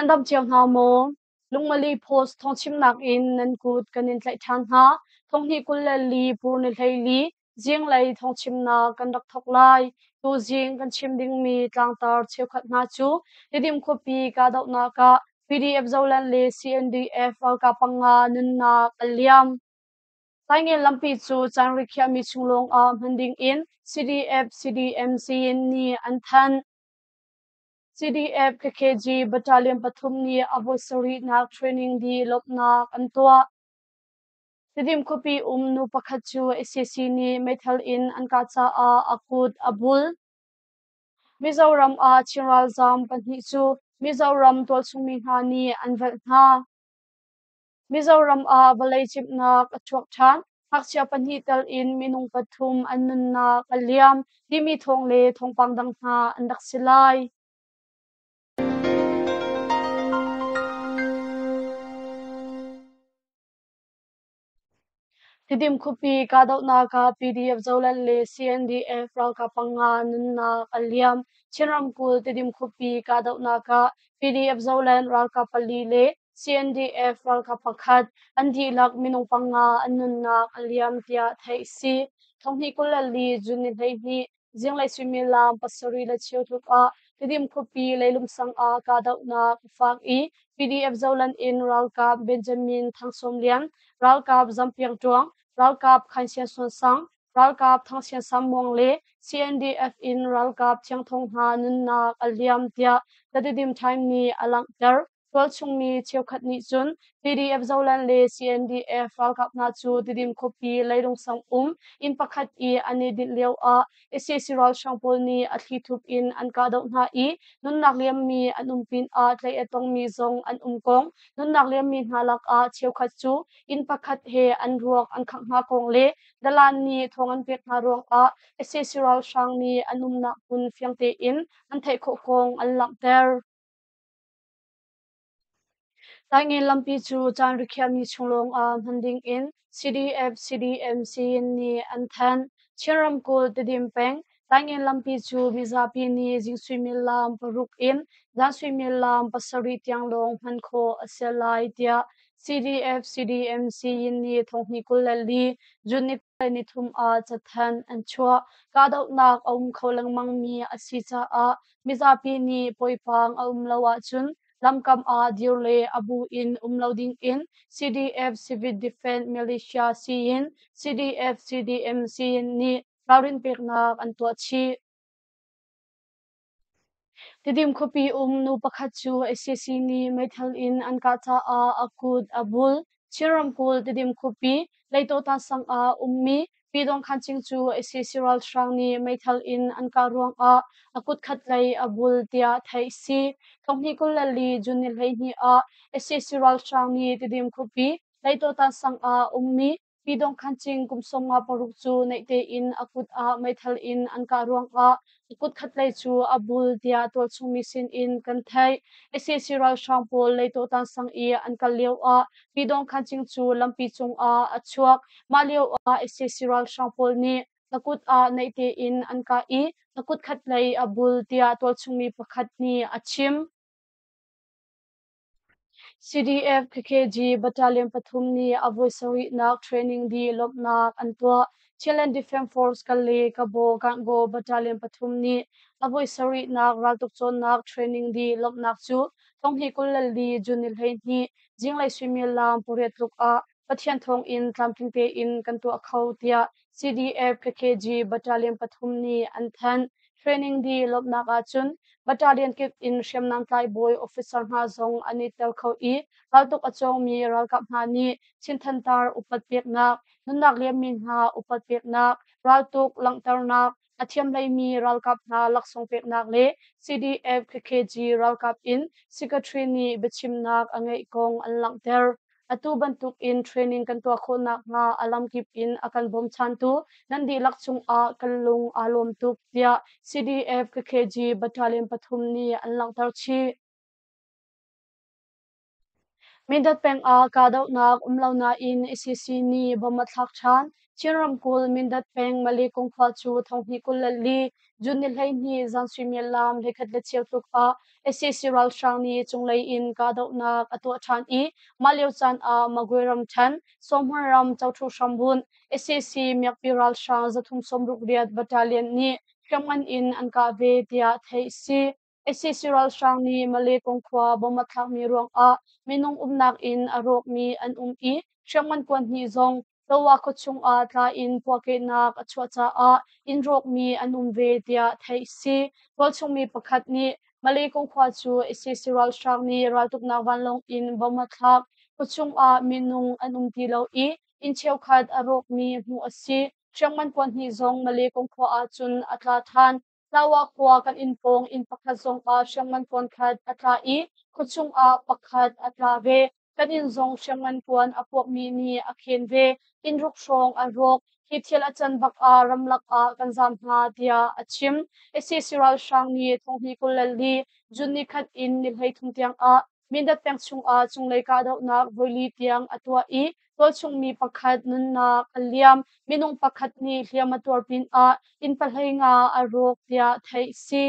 Nan dam cio hna maw? Lungmali Post thawngchimnak in nan kut kan in tlaih ṭhan hna. Thonghnih 24 pur ni 14 zinglei thawngchimnak kan rak thawk lai. Tuzing kan chim dingmi tlangtar cheukhat hna cu Tidim khuapi kahdohnak ah PDF Zoland le CNDF ralkap panga nunnak a liam. Taingen lampi cu caan rikhiahmi chung lawngah hman dingin CDF CDMC nih an thanh. CDF KKG Battalion pathum nih a voi sarihnak training dih lawmhnak an tuah. Tidim khuapi um nu pakhat cu sac nih meithal in an kah caah a kut a bul. Mizoram ah Chin ralzaam pahnih cu Mizoram tualchungmi hna nih an velh hna. Mizoram ah vawlei cimhnak a chuak ṭhan. Ngakchia pahnih tel in minung pathum an nunnak a liam timi thawng le thawngpang dang hna an rak si lai. Tidim khuapi kahdohnak ah PDF Zoland le CNDF ralkap panga nunnak a liam. Chin ramkulh Tidim khuapi kahdohnak ah PDF Zoland ralkap pali le CNDF ralkap pakhat an dihlak minung panga an nunnak a liam tiah theih a si. Thonghnih 24 June ni 12 zinglei suimilam pasarih le cheu tluk ah Tidim khuapi leilung sang ah kahdohnak a fak i PDF Zoland in ralkap Benjamin Thang Sawm Lian, ralkap Zam Piang Ṭuang, ralkap Khain Sian Suan Sang, ralkap Thang Sian Sam Muang le CNDF in ralkap Thiang Thawng hna nunnak a liam tiah The Tidim Time nih a langhter. Tualchungmi cheukhat nih cun PDF Zoland le CNDF ralkap hna cu Tidim khuapi leilung sang um inn pakhat i an i dinh lioah sac ralhrang pawl nih a thlithup in an kahdoh hna i nunnak liammi an um pinah tlaih a tongmi zong an um kong, nunnak liammi hna lakah cheukhat cu inn pakhat he an ruak an khangh hna kong le dalan nih thawng an pek hna ruangah sac ralhrang nih an umnak hmun fiang tein an theih khawh kong an langhter. Taingen lampi cu caan rikhiahmi chung lawngah hman dingin CDF-CDMC nih an thanh. Chin ramkulh Tedim peng Taingen lampi cu mizapi nih zing suimilam paruk in zan suimilam pasarih tiang lawng hman khawh a si lai tiah CDF-CDMC nih thonghnih 24 June ni 23 ah cathanh an chuah. Kahdohnak a um kho lengmangmi a si caah Mizapi nih poipang a um lo ahcun lamkam ah dir le a bu in um lo dingin CDF Civil Defense Militia siin CDF CDM siin nih ralrin peknak an tuah chih. Tidim khuapi um nu pakhat cu sac nih meithal in an kah caah a kut a bul. Chin ramkulh Tidim khuapi Leitawta sang ah ummi Pyidawng Khancing cu sac ralhrang nih meithal in an kah ruangah a kut khatlei a bul tiah theih a si. Thonghnih 24 June ni 12 ah sac ralhrang nih Tidim khuapi Leitawta sang ah ummi Pyidawng Khancing kum 56 cu naih tein a kut ah meithal in an kah ruangah a kut khatlei cu a bul tiah tualchung mi sin in kan theih. Sac ralhrang pawl Leitawtan sang i an kal lioah Pyidawng Khancing cu lampi cungah a chuak. Mah lioah sac ralhrang pawl nih a kut ah naih tein an kah i a kut khatlei a bul tiah tualchung mi pakhat nih a chim. CDF KKG Battalion pathum nih a voi sarihnak training dih lawmhnak an tuah. Chinland Defence Force Kale Kabaw Gangaw Battalion pathum nih a voi sarihnak raltuk cawnnak training dih lawmhnak cu thonghnih 24 June ni 12 zinglei suimilam pariat tluk ah Pathian thawng in tlamtling tein kan tuah kho tiah CDF KKG Battalion pathum nih an thanh. Training dih lawmhnak ahcun battalion kip in hriamnam tlai bawi officer hna zong an i tel kho i raltuk a cawngmi ralkap hna nih Chin thantar upat peknak, nunnak liammi hna upat peknak, raltuk langhternak, a thiamhleimi ralkap hna laksawng peknak le CDF KKG ralkap in secretary nih biachimnak a ngeih kong an langhter. Atu bantuk in training kan tuah khawh nakhnga a lamkip in a kan bawmchantu nan dihlak cungah kan lung aa lawm tuk tiah CDF KKG Battalion pathum nih an langhter chih. Mindat peng ah kahdohnak um lo nain sac nih bomb a thlak ṭhan. Chin ramkulh Mindat peng Malekung khua cu thonghnih 24 June ni 12 zan suimilam 11:15 tluk ah sac ralhrang nih cunglei in kahdohnak a tuah ṭhan i mah lio caan ah Magwe ramṭhen Sawhmun ram Cothu hrambunh sac miakpi ralhrang 368 battalion nih hriamngan in an kah ve tiah theih a si. Sac ralhrang nih Malekong khua bomb a thlakmi ruangah minung umnak inn a rawkmi an um i hriamngan kuan hnih zong Towa khuachung ah tla in puahkehnak a chuah caah inn rawkmi an um ve tiah theih a si. Tualchung mi pakhat nih Malekong khua cu sac ralhrang nih raltuknak vanlawng in bomb a thlak. Khuachung ah minung an um ti lo i inn cheukhat a rawkmi hmuh a si. Hriamngan kuan hnih zong Malekong khua ahcun a tla ṭhan. Tlawa khua kan inn pawng inn pakhat zongah hriamngan kuan khat a tla i khuachung ah pakhat a tla ve. Kan inn zong hriamngan kuan a puakmi nih a khen ve. Inn ruk hrawng a rawk. Hi thil a can bak ah ramlak ah kan zaam hna tiah a chim. Sac ralhrang nih thonghnih 24 June ni khat in ni 33 tiang ah Mindat peng chungah cunglei kahdohnak voili tiang a tuah i tualchungmi pakhat nunnak a liam. Minung pakhat nih hliam a tuar pinah inn 15 a rawk tiah theih a si.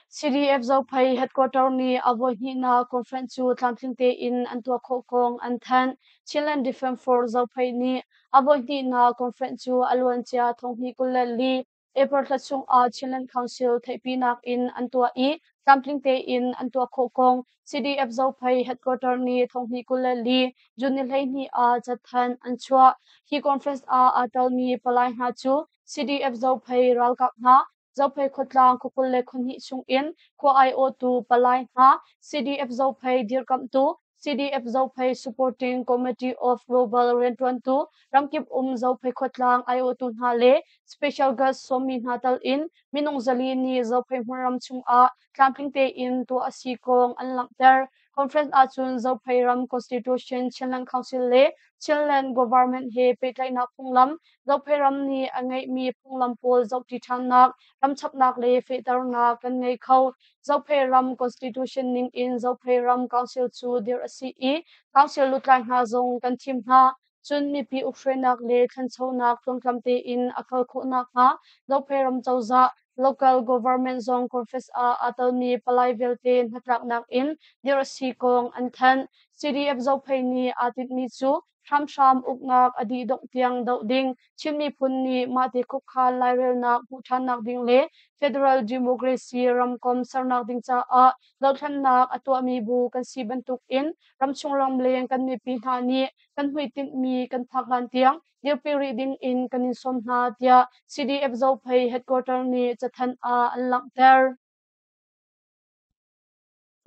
CDF Zophei headquarter nih a voihnihnak conference cu tlamtling tein an tuah khawh kong an thanh. Chinland Defence Force Zophei nih a voihnihnak conference cu a luancia thonghnih 24 April thla chungah Chinland Council theihpinak in an tuah i tlamtling tein an tuah khawh kong CDF Zophei headquarter nih thonghnih 24 June ni 12 ah cathanh an chuah. Hi conference ah aa telmi palai hna cu CDF Zophei ralkap hna, Zophei khuatlang khua 22 chungin khua aiawhtu palai hna, CDF Zophei dirkamhtu, CDF Zophei Supporting Committee of Global rianṭuantu, ramkip um Zophei khuatlang aiawhtu hna le special guest sawmmi hna tal in minung 400 nih Zophei hmunram chungah tlamtling tein tuah a si kong an langhter. Conference ahcun Zophei ram Constitution, Chinland Council le Chinland Government he pehtlaihnak phunglam, Zophei ram nih a ngeihmi phunglam pawl zohṭi ṭhannak, ramchapnak le fehternak kan ngei kho. Zophei ram Constitution ning in Zophei ram Council cu dirh a si i Council lutlai hna zong kan thim hna. Cun mipi ukhruainak le ṭhanchonak tluangtlam tein a kal khawh nakhnga Zophei ram cozah, local government zong conference ah aa telmi palai vialte hnatlaknak in dirh a si kong an thanh. CDF Zophei nih aa tinhmi cu hramhram uknak a dih dongh tiang doh ding, Chin miphun nih mahte khuakhan lairelnak hmuh ṭhannak ding le federal democracy ramkom sernak ding caah dothlennak a tuahmi bu kan si bantukin ramchung ramleng kan mipi hna nih kan hmuitinhmi kan phak hlan tiang dirpi rih ding in kan in sawm hna tiah CDF Zophei headquarter nih cathanh ah an langhter.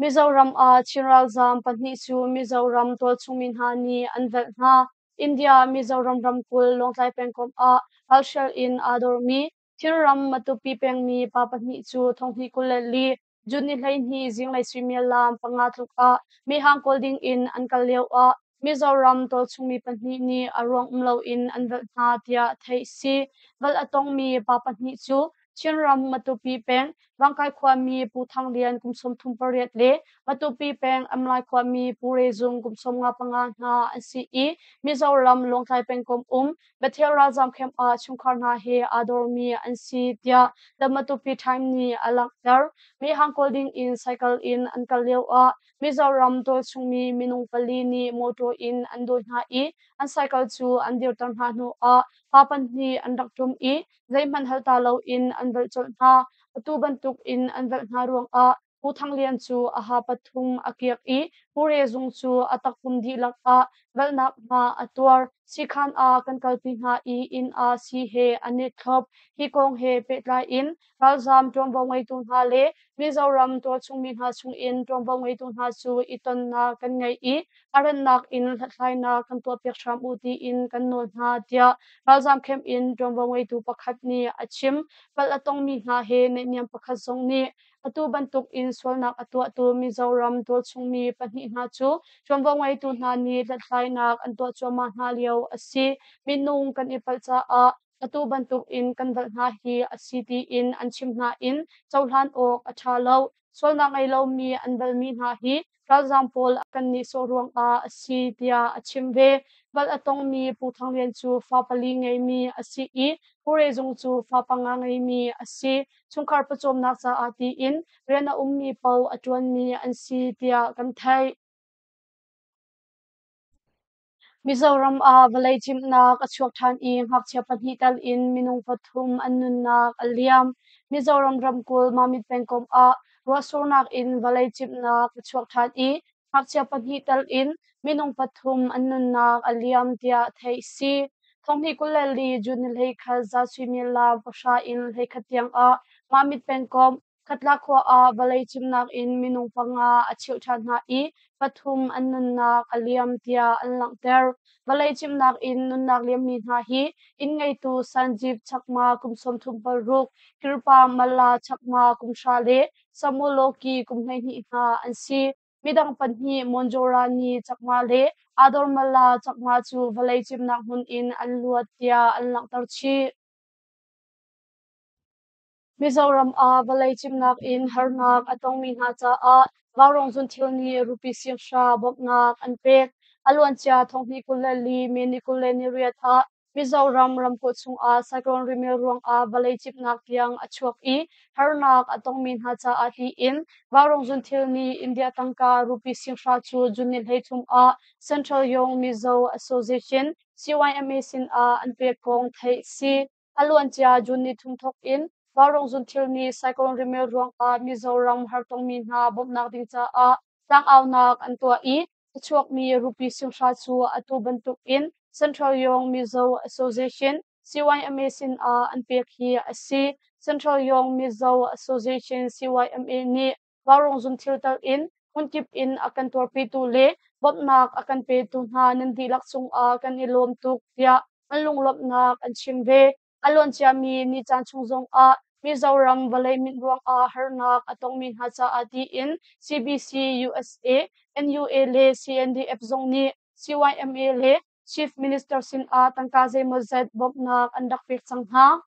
Mizoram ah Chin ralzaam pahnih cu Mizoram tualchungmi hna nih an velh hna. India Mizoram ramkulh Lawngtlai pengkomh ah ralhrial in aa dormi Thingram Matupi pengmi pa pahnih cu thonghnih 24 June ni 12 zinglei suimilam 5 tluk ah mehhang kawl ding in an kal lio ah Mizoram tualchungmi pahnih nih a ruang um loin an velh hna tiah theih a si. Velh a tongmi pa pahnih cu Chinram Matupi peng Vangkai khuami Pu Thang Lian kum 38 le Matupi peng Amlai khuami Pu Re Zung kum 55 hna an si i Mizoram Lawngtlai pengkomh um Bethel ralzaam camp ah chungkhar hna he aa dormi an si tiah The Matupi Time nih a langhter. Mehhang kawl ding in cycle in an kal lio ah Mizoram tualchungmi minung pali nih motor in an dawi hna i an cycle cu an dirter hna hnu ah pa pahnih an rak ṭum i zeihmanh halta loin an velh colh hna. Atu bantuk in an velh hna ruangah Pu Thang Lian cu a ha pathum a kiak i Pu Re Zung cu a takpum dihlak ah velhnak hma a tuar. Siikhan ah kan kalpi hna i inn ah sii he an i thlop. Hi kong he pehtlai in ralzaam ṭuanvo ngeitu hna le Mizoram tualchungmi hna chungin ṭuanvo ngeitu hna cu i tonnak kan ngei i a rannak in hlathlainak kan tuahpiak hram u tiin kan nawl hna tiah ralzaam camp in ṭuanvo ngeitu pakhat nih a chim. Palh a tongmi hna he naihniam pakhat zong nih atu bantuk in sualnak a tuahtu Mizoram tualchungmi pahnih hna cu ṭuanvo ngeitu hna nih hlathlainak an tuah cuahmah hna lio a si. Minung kan i palh caah atu bantuk in kan velh hna hi a si tiin an chim hna in cohlan awk a ṭha lo. Sualnak ngei lomi an velhmi hna hi ralzaam pawl kan nihsawh ruangah a si tiah a chim ve. Velh a tongmi Pu Thang Lian cu fa pali ngeimi a si i Pu Re Zung cu fa panga ngeimi a si. Chungkhar pawcawmnak caah tiin rian a ummi paoh a ṭuanmi an si tiah kan theih. Mizoram ah vawlei cimhnak a chuak ṭhan i ngakchia pahnih tal in minung pathum an nunnak a liam. Mizoram ramkulh Mamit pengkomh ah ruahsurnak in vawlei cimhnak a chuak ṭhan i ngakchia pahnih tal in minung pathum an nunnak a liam tiah theih a si. Thonghnih 24 June ni 21 zan suimilam 9 in 11 tiang ah Mamit pengkomh Khatla khua ah vawlei cimnak in minung panga a chilh ṭhan hna i pathum an nunnak a liam tiah an langhter. Vawlei cimnak in nunnak liammi hna hi inn ngeitu Sanjeev Chakma kum 36, Kirpa Malla Chakma kum 10 le Samuel Loki kum 12 hna an si. Midang pahnih Monjorani Chakma le Ador Malla Chakma cu vawlei cimnak hmun in an luat tiah an langhter chih. Mizoram ah vawlei cimnak in harnak a tongmi hna caah vaurawng zunthil nih rupee 5,000 bawmhnak an pek. A luancia thonghnih 24 May ni 28 ah Mizoram ramkulh chungah cyclone rimil ruangah vawlei cimnak tiang a chuak i harnak a tongmi hna caah tiin vaurawng zunthil nih India tangka rupee 5,000 cu June ni 13 ah Central Young Mizo Association CYMA sinah an pek kong theih a si. A luancia June ni thum thawk in vaurawng zunthil nih cyclone rimil ruangah Mizoram hartongmi hna bawmhnak ding caah tlangaunak an tuah i a chuakmi rupee 5,000 cu atu bantuk in Central Young Mizo Association CYMA sinah an pek hi a si. Central Young Mizo Association CYMA nih vaurawng zunthil tal in hmunkip in a kan tuarpitu le bawmhnak a kan petu hna nan dihlak cungah kan i lawm tuk tiah an lunglawmhnak an chim ve. A luanciami ni caan chung zongah Mizoram vawlei minh ruangah harnak a tongmi hna caah tiin CBC USA, NUA le CNDF zong nih CYMA le Chief Minister sinah tangka zeimawzat bawmhnak an rak pek cang hna.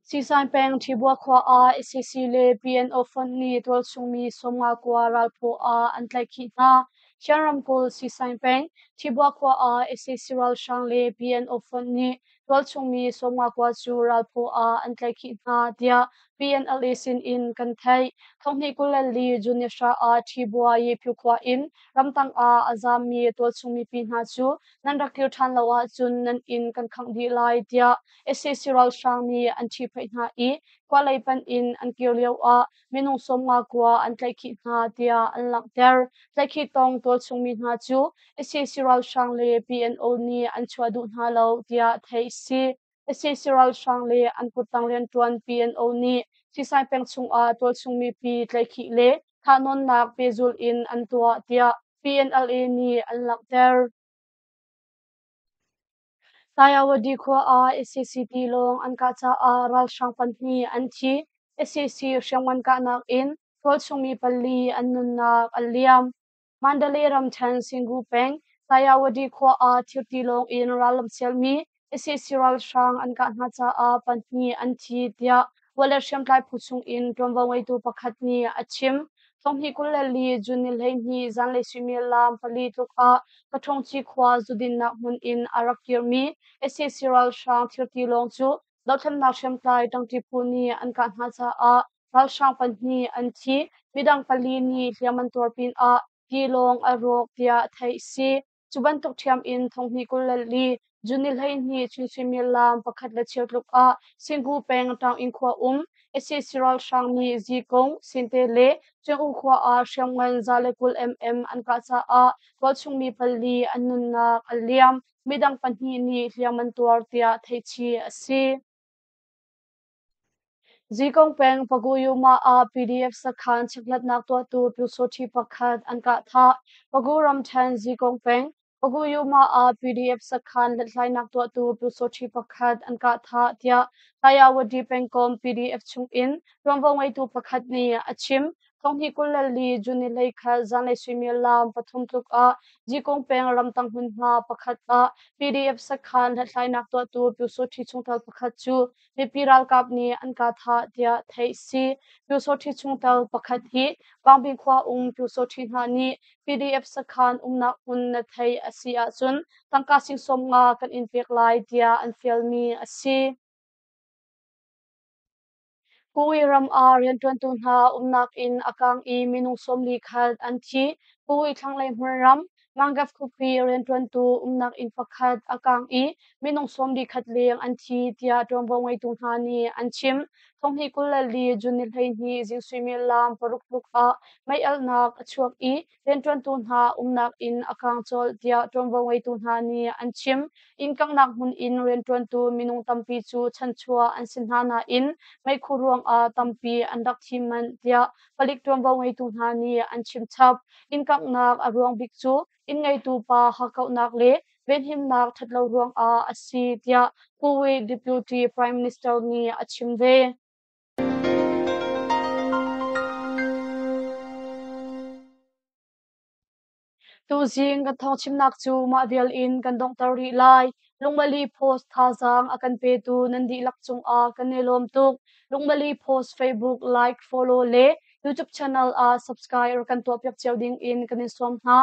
Siisan peng Ṭhibua khua ah sac le PNO fonh nih tualchung mi 59 ralphaw ah an tlaihkhih hna. Shan ramkulh Siisan peng Ṭhibua khua ah sac ralhrang le PNO fonh nih tualchung mi 59 cu ralphaw ah an tlaihkhih hna tiah PNLA sin in kan theih. Thonghnih 24 June ni 9 ah Ṭhibua Yephu khua in ramtang ah a zaammi tualchung mipi hna cu nan rak kir ṭhan lo ahcun nan inn kan khangh dih lai tiah sac ralhrang nih an ṭhihphaih hna i khua lei panh in an kir lioah minung 59 an tlaihkhih hna tiah an langhter. Tlaihkhih tong tualchung mi hna cu sac ralhrang le PNO nih an chuah duh hna lo tiah theih a si. Sac ralhrang le an kuttang rianṭuan PNO nih Sisai peng chungah tualchung mipi tlaihkhih le thahnawnnak pehzulh in an tuah tiah PNLA nih an langhter. Tayawadi khua ah sac tilawng an kah caah ralhrang pahnih an thi. Sac hriamngan kahnak in tualchung mi pali an nunnak a liam. Mandalay ramṭhen Singu peng Tayawadi khua ah thir tilawng in rallam sialmi sac ralhrang an kah hna caah pahnih an thi tiah Wallet hriamtlai phu chung in ṭuanvo ngeitu pakhat nih a chim. Thonghnih 24 June ni 12 zanlei suimilam 4 tluk ah Kaṭhawngci khua zudinnak hmun in a rak kirmi sac ralhrang thirtilawng cu dothlennak hriamtlai ṭangṭi phu nih an kah hna caah ralhrang pahnih an thi, midang pali nih hliam an tuar pinah tilawng a rawk tiah theih a si. Cu bantuk ṭhiam in thonghnih 24 June ni 12 chun suimilam 1 le cheu tluk ah Singu peng Taunginn khua um sac ralhrang nih Zikung, Sinte le Cing'u khua ah hriamngan 120 mm an kah caah tualchung mi pali an nunnak a liam, midang pahnih nih hliam an tuar tiah theihchih a si. Zikong peng Paguyuma ah PDF sakhan chekhlatnak tuahtu Pyusawṭhi pakhat an kah thah. Pagu ramṭhen Zikong peng Paguyuma ah PDF sakhan hlathlainak tuahtu Pyusawṭhi pakhat an kah thah tiah Tayawadi pengkomh PDF chungin ṭuanvo ngeitu pakhat nih a chim. Thonghnih 24 June ni 21 zanlei suimilam 3 tluk ah Jikung peng ramtang hmunhma pakhat ah PDF sakhan hlathlainak tuahtu Pyusawṭhi chungtel pakhat cu mipi ralkap nih an kah thah tiah theih si. Pyusawṭhi chungtel pakhat hi Vangbing khua um Pyusawṭhi hna nih PDF sakhan umnak hmun na theih a si ahcun tangka sing 50 kan in pek lai tiah an fialmi a si. Kuwait ram ah rianṭuantu hna umnak inn a kang i minung 41 an thi. Kuwait thlanglei hmunram Mangaf khuapi rianṭuantu umnak inn pakhat a kang i minung 41 leng an thi tiah ṭuanvo ngeitu hna nih an chim. Thonghnih 24 June ni 12 zing suimilam 6 tluk ah mei alhnak a chuak i rianṭuantu hna umnak inn a kang colh tiah ṭuanvo ngeitu hna nih an chim. Inn kanghnak hmun in rianṭuantu minung tampi cu chanchuah an si hna nain meikhu ruangah tampi an rak thi manh tiah palik ṭuanvo ngeitu hna nih an chim chap. Inn kanghnak a ruang bik cu inn ngeitu pa hakkauhnak le venhimnak ṭhatlo ruangah a si tiah Kuwait Deputy Prime Minister nih a chim ve. Tuzing kan thawngchimnak cu mah vial in kan donghter rih lai. Lungmali Post thazaang a kan petu nan dihlak cungah kan i lawm tuk. Lungmali Post Facebook like, follow le YouTube channel ah subscribe kan tuahpiak cio ding in kan in sawm hna.